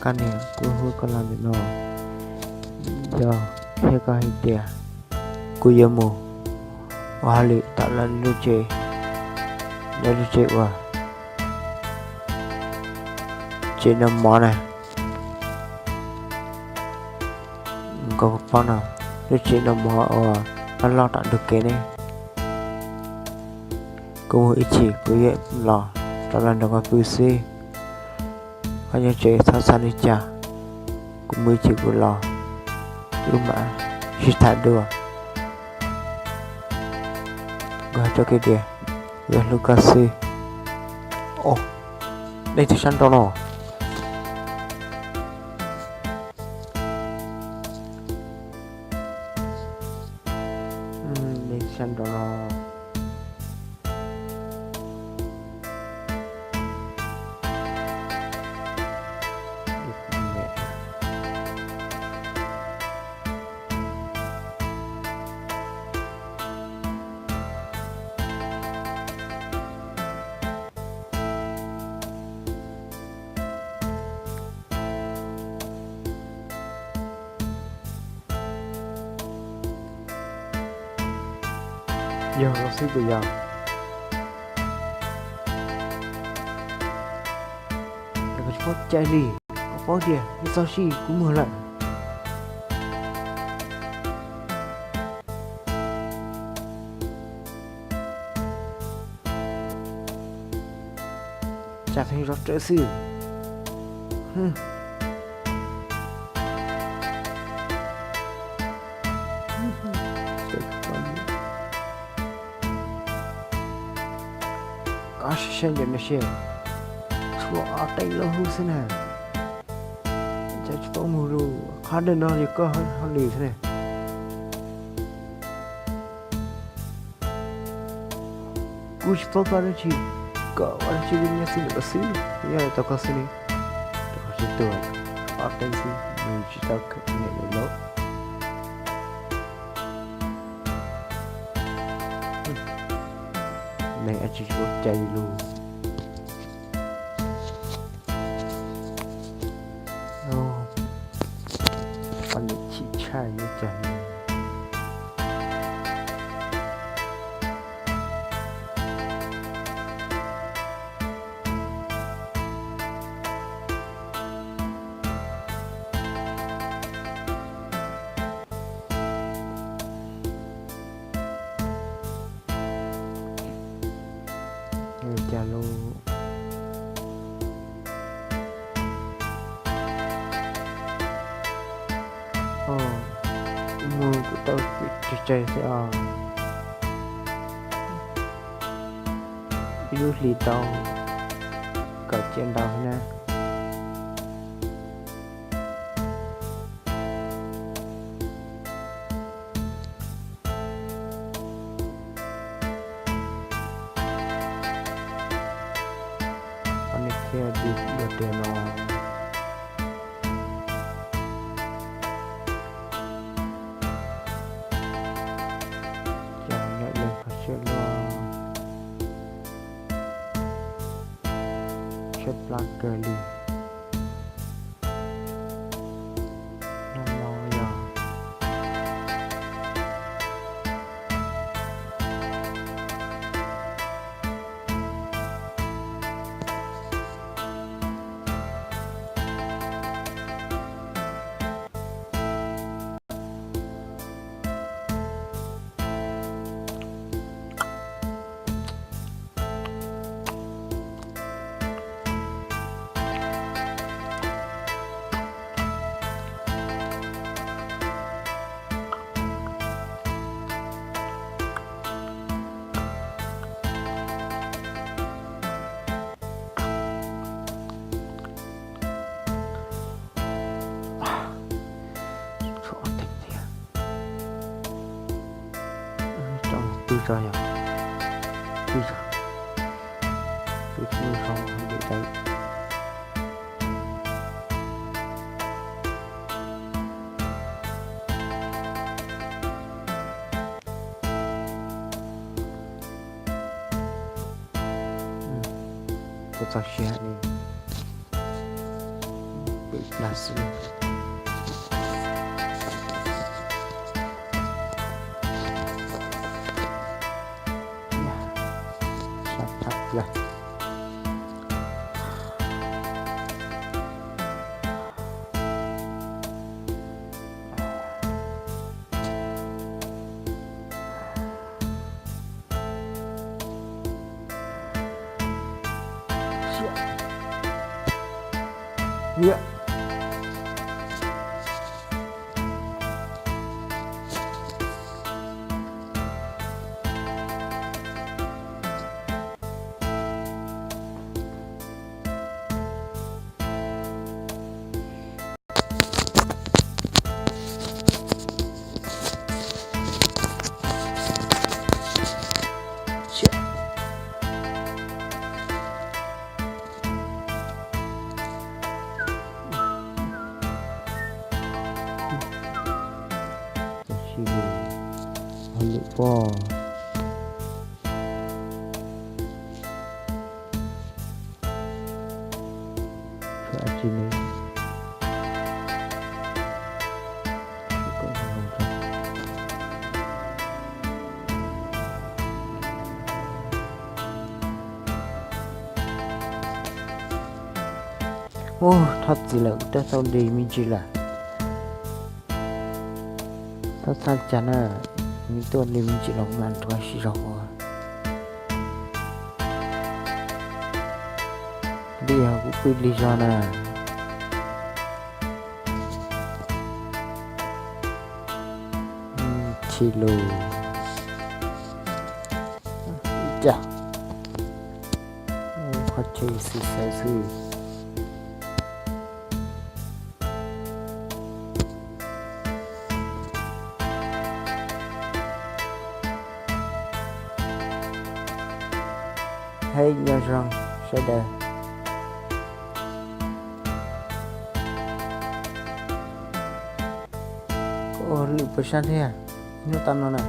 Koj niam, kuv hu koj los ntawm no yog qhia koj hais tias kuv yuav mus ua hauj lwm tom lawv lub tsev, lawv lub tsev uas tsev noj mov na. Koj puas paub no, lub tsev noj mov uas loj loj tom ntug kev ne. Kuv mus ib chim kuv yuav los rov los nrog koj pw xwb. Koj nyob tsev txhob xav li cas, kuv mus ib chim kuv los, wb mam sib tham dua. Kuv hais rau koj tias, kuv yuav hlub koj xwb. Os, nej twb sab nraud no. Nej sab nraud no. Yog los xwb puas yog? Koj tsis paub cai li, koj paub tias nws txog si kuv muag lawm. Tsam pheej zov rawv xwb. Koj saib ntawm no seb, tshuav ob teev loj hub xwb na. Cas tsis paub mus lawm, qhov ntawm no yog koj hauj lwm xwb na. Kuv tsis paub koj dab tsi, koj ua dab tsi, nyob xwb ntawm koj xwb, nyob tau koj xwb ne. Rau qhov tsis tuag, ob teev xwb nws tsis tau niam lawm lauj. Neeg tsis ua cai li lus. Poj niam chim tshaj li cas. Cas lus. Mus kuv tau tseg tseg xwb os. Ib lub hlis tau kaum ciaj ntau xwb na. Qhov nej thiaj li dua tiag no. Cas nyob ib leeg kho siab luaj, siab plab kawg li. Nag hmo yog Tshuav ob teev thiab. Tso, pw tso yog, pw tso, pw tso, pw tso. Kuv txog siav li, pw Dag xwb. Sab phab plaws. Tam sim no ho lwm pog tshuav dab tsi ne? Ub, thov txim lawm, kuv twb tau li me ntsis lawm. Txhob txhawj cas na, nws tuaj li me ntsis los mam rov sib zog ua. Twb yog kuv pw lig zog na. Chim lus. Cas qhov chaw xwb xwb xwb. Hais nyob zoo sawv daws. Ua lwm pab sab thiab, hnub tag no na.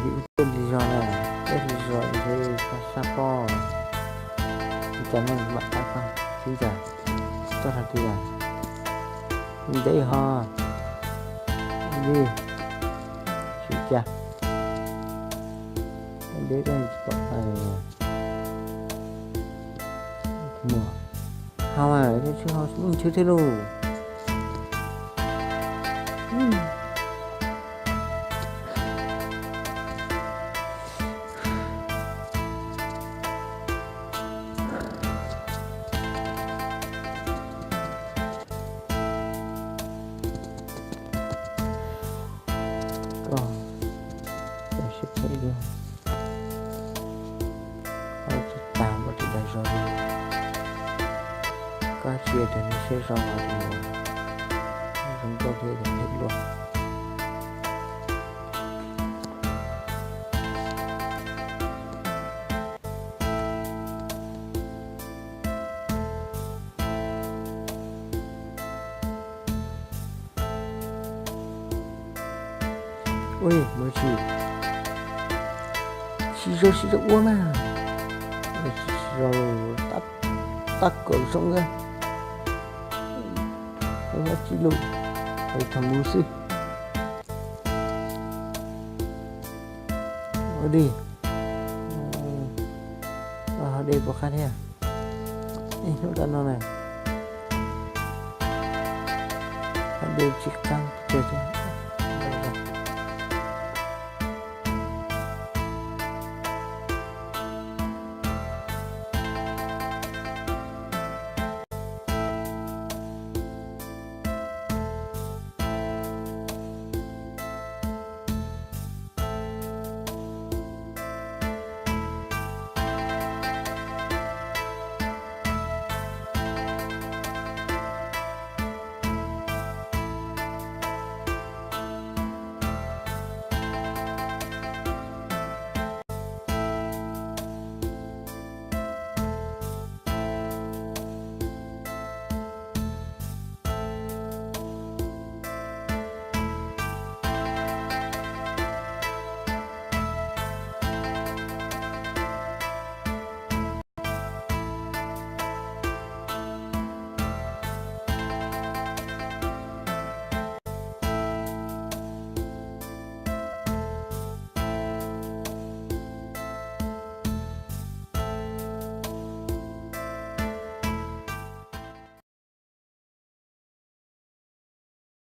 Vim ua tuaj lig zog na, tuaj lig zog es sab pob, cas nej mam tab koj xwb ntag, txhob hais tias ntev ho li, xyov cas ntev tsis pom. Hau, tsis hau, ntshe thiab lauj. Koj, koj siab phem li. Koj tsis tas npaum li dag zog li. Koj cia rau nws siab zoo los li, zoo nkauj thiab phem luaj. Ua, mus tsis, tsis zoo, tsis zoo ua mas. Tsis zoo, tab, tab kom zoo na. Ua tsis lus, hais thaum mus xwb. Ua li, ho de puas qab thiab? Hnub tag no na, ho de tsis qab pes tsawg thiab.